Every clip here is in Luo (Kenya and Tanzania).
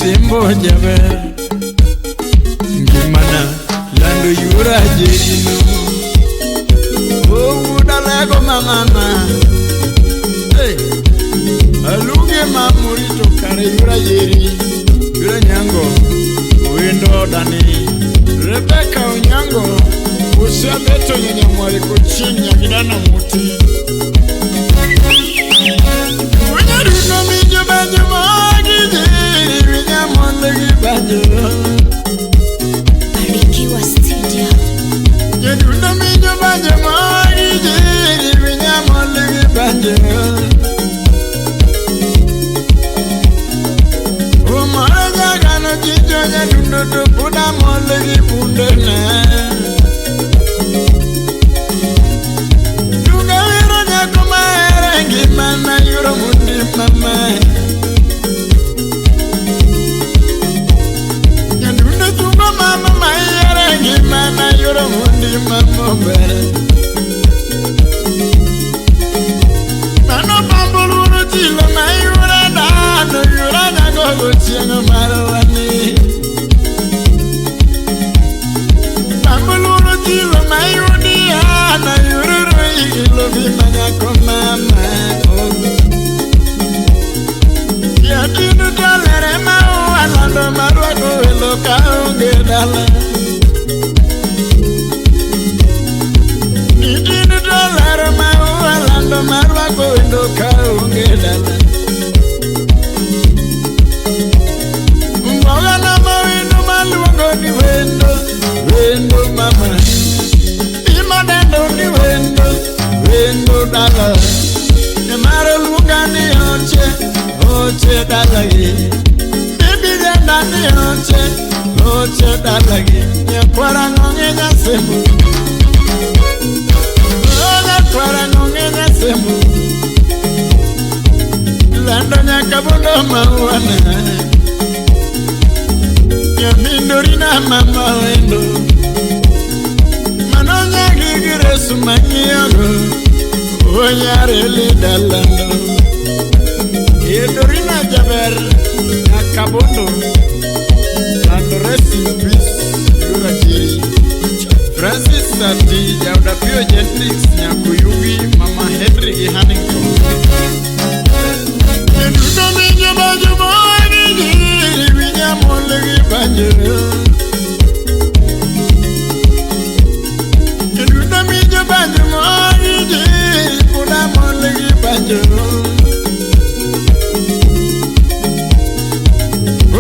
Nyasimbo jaber ngimana lando yura jerino owudalego mamana. Hey, aluge mamurito kare yura jeri yura nyango wendo dani Rebecca Onyango usiabeto nyenyamwari kuchinya gidana muti Wenyaruno minjo banjo magi jeri winya mondo gi banjo. Barikiwa Studio. Nyaruno minjo banjo magi jeri winya mondo gi banjo. Umara jagano jijo nyadundo to buda mondo gi bundene. Dunga wero nyako mahere ngimana yuro mundi mama. Nyadundo tungo mama mahere ngimana yuro mundi mama bere. Mano bambulu chilo mayura dano yura nyago chieno marwani. Bambulu chilo mayudi ana yururu igilo vimanya mama. Yatinu tolere maua lando marwako welo kaonge dala. Nitinu tolere maua lando marwako welo kaonge dala. Mboga na mawindu maluongo ni wendo, wendo mama. Imadendo ni wendo, wendo dala. Nyamaro luonga ni oche, oche dala gi. Bibi denda ni oche, oche dala gi. Nyakwara ng'onge nyasembo, oh nyakwara ng'onge nyasembo. Lando nyakabondo mauana. Nyamindorina mama wendo. Mano nyagigiresu mang'iyogo. Onyareli dalando. Edorina jaber nyakabondo. Lando rest in peace yura jeri. Francis Sati Jaudapio Gentrix Nyakuyugi Mama Henry gi Hannington. Nyadundo minjo banjo magi jeri winya mondo gi banjo. Nyadundo minjo banjo magi jeri kuda mondo gi banjo.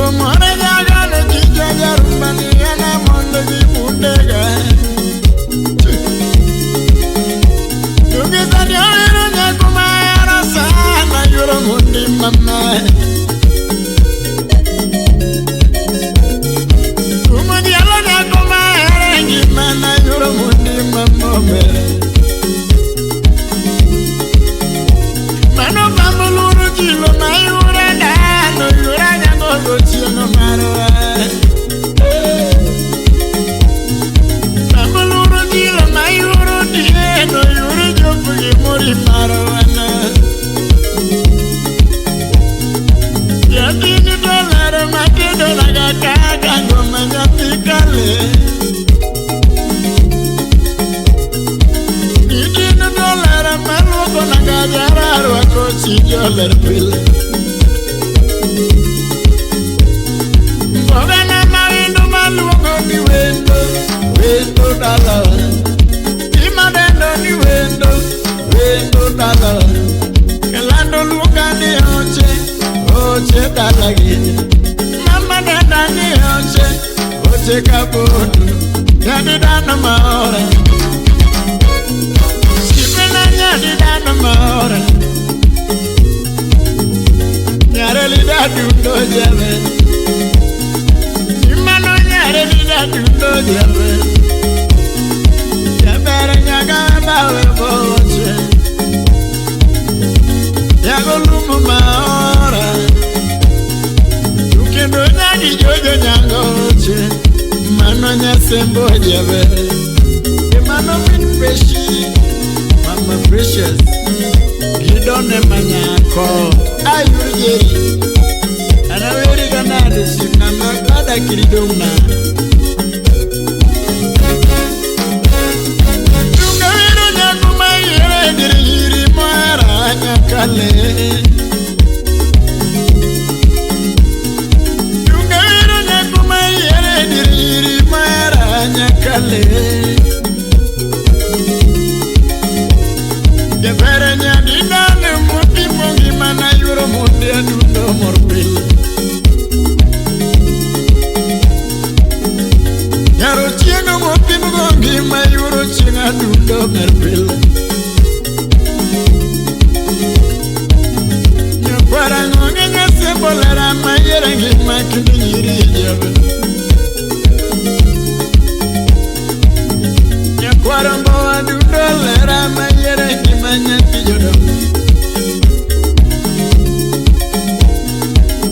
Umore jagano jijo jarumbani ana mondo gi bundega. Tugizani owero nyako mahero sana yuro mundi mama. Umudialo nyako mahero ngimana yuro mundi mama mere. Mano bambuluru chilo mayura dano yura nyango chieno marwa. Bambuluru chilo mayuru dieno yuru jopugi muri marwana. Yatini dolare matedo naga kaka ngoma nyathi kale. Nitini dolare maluoko naga jara rwako chi joler pile. Mboga na mawindu maluongo ni wendo, wendo dala. Imadendo ni wendo, wendo dala. Kelando luonga ni oche, oche dala gi. Mama denda ni oche, oche kabondo. Nyadi dano maora. Sipena nyadi dano maora. Nyareli dadundo jabe. Imano nyareli dadundo jabe. Jabere nyaga bawe boche. Nyago lumu maora. Ukendo nyagi jojo nyangoche. Mano nyasembo jabe. Emano min preshi. Mama precious. Gidone manyako. Ayurjeri. Anaweri ganade. Dakiri dongna. Dunga wero nyako ma yiere dir nyiri mohero nyakale. Dunga wero nyako ma yiere dir nyiri mohero nyakale. Jabere nyadinane mopimo ngimana yuoro mondi adundo mor pile. Nyaro chieng' mopimo ngima yuoro chieng' adundo mer pile. Nyakwara ng'onge nyasembo lera mayiere ngima kind nyiri jabe. Nyakwara mbo adundo lera mayiere ngima nyathi jodongo.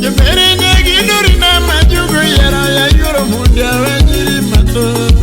Jabere nyagidorina majugo yiero ya yuoro mondi awe nyiri mathoth.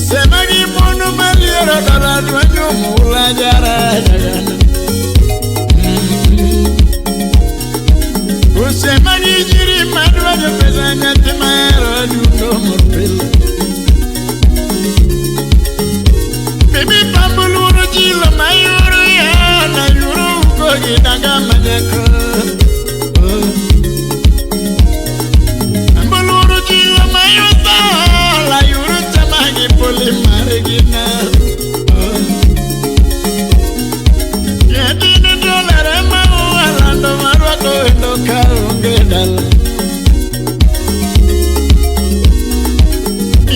Sema gi mon maliero dala dwanyo mula jara jagana. Usema gi nyiri madwanyo pesa nyathi mahero adundo mor pile. Bibi pambuluru chilo mayuru ya na yuru ukogi daga manyako. Pambuluru chilo mayuta la yuru chamagi poli marigina. Yadini dolare maua lando marwako endo kaonge dala.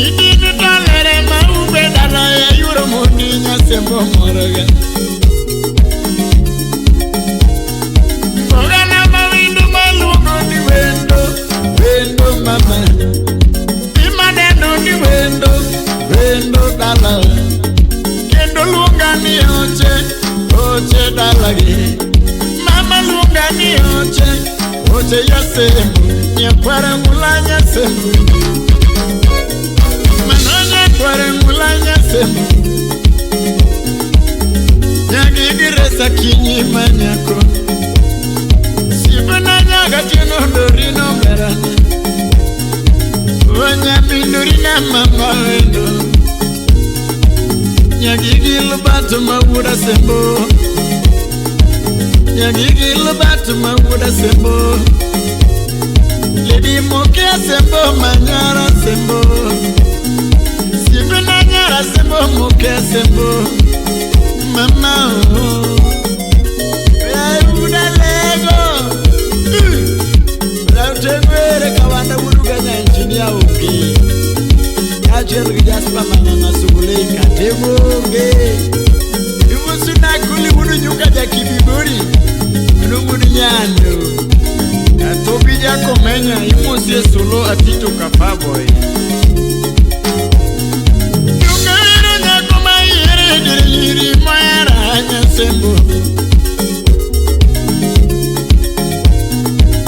Idini dolare maube dala ya yuro mondi nyasembo moroga. Ogana mawindu maluongo ni wendo, wendo mama. Imaneno ni wendo, wendo dala. Kendo luonga ni oche, oche dalagi. Mama luonga ni oche, oche yasembo. Nyakwara ngula nyasembo. Mano nyakwara ngula nyasembo. Nyagigiresa kinyi manyako. Sibena nyaga tieno dorino merana. Wanyamindurina mama wendo. Nyagigil bato mawuda sembo. Nyagigil bato mawuda sembo. Lady moke sembo manyara sembo. Sibena nyara sembo moke sembo. Mama oh. Uda lego. Rautengwere kawanda wuduga nya engineer oge. Achiel gi Jasper mang'ang'a sugule kategoge. Ibusu na kuli wudu nyuka jakibibori. Nungu nyando. Atobi jakomenya imusie solo atito kafaboy. Dunga wero nyako mayiere dir nyiri mahero nyasembo.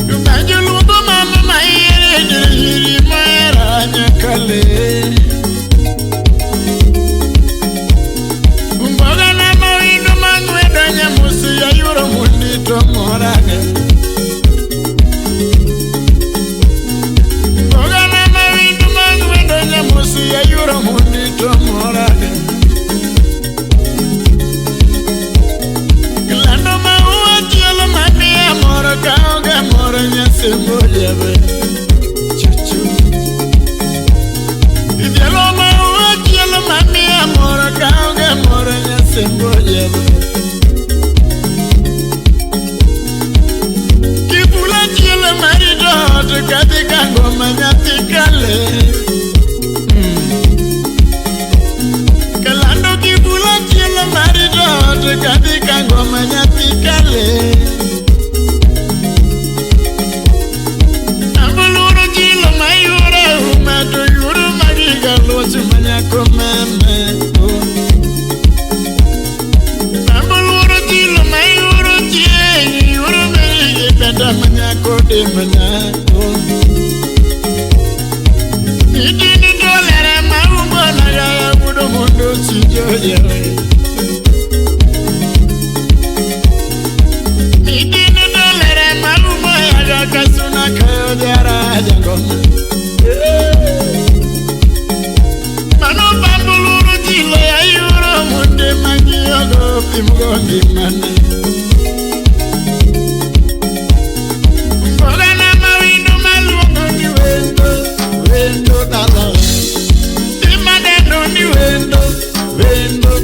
Dunga joluongo mama mayiere dir nyiri mahero nyakale. Mboga na mawindo mang'wedo nyamusi ya yuoro mondi to moraga. Mboga na mawindo mang'wedo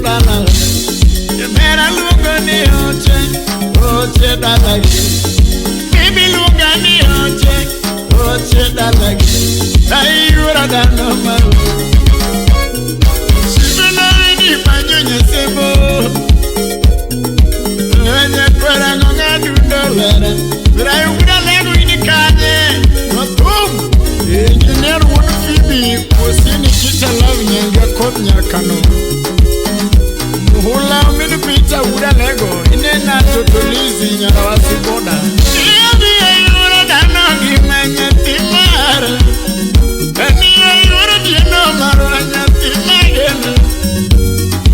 dala. Mera luongo ni oche, oche dalagi. Bibi luonga ni oche, oche dalagi. Ayura dano ma. Sibena ni manyo nyasembo. Anya kwera ngonga dundo lera. Rayu lego ini kanye. Matum. Engineer wuod Phoebe Osini kita love nyenga kod nyakano. Muhula minu pita wuda lego inena totolizi nyarawasi boda. Iyabi ayura dano gimanya timara. Ani ayura dieno maro nyathi mageno.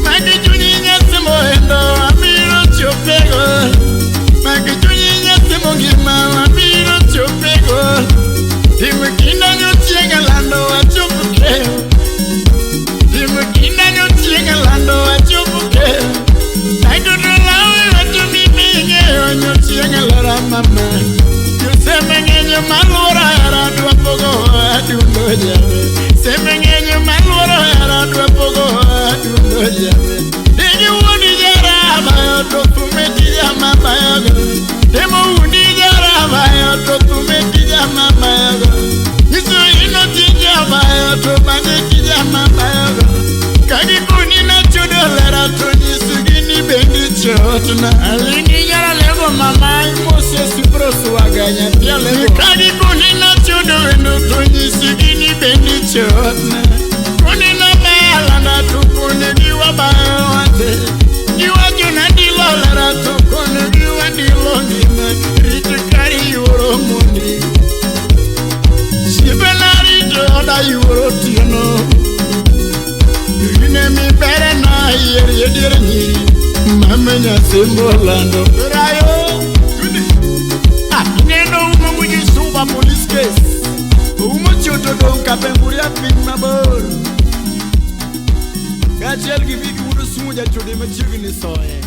Magi chunyi nyathi mohendo abiro chopego. Magi chunyi nyathi mongima abiro chopego. Tim kinda nyochieng' lando achopo keyo. Tim kinda nyochieng' lando achopo keyo. Adudu lawe wacho mimi ing'eyo nyochieng' lera mama. Yoseme ng'enyo maluoro hera dwa pogo adundo jawe. Seme ng'enyo maluoro hera dwa pogo adundo jawe. Digi wuondi jara bayo to thume tija mabayogo. Temo wuondi jara bayo to thume tija mabayogo. Nyiso ino tija bayo to bang'e tija mabayogo. Kagikoni nachudo lera to nyisgi ni bendi chotna. Alini jara lego mama imose sibro swaga nyathi alego. Kagikoni nachudo wendo to nyisgi ni bendi chotna. Koni na balanda to koni giwa bayo wate. Giwacho nadilo lera to koni giwa dilo ngima. Rit kari yuoro mondi. Sibena rito oda yuoro tieno. Ine mi bere na yier yedier nyiri. Mama nyasembo lando. Rayo. Ah, ineno umo wuji suba police case. Umo choto dong kapenguria piny mabor. Kaachiel gi Vigi wuod Osumo jachode machiegni soye.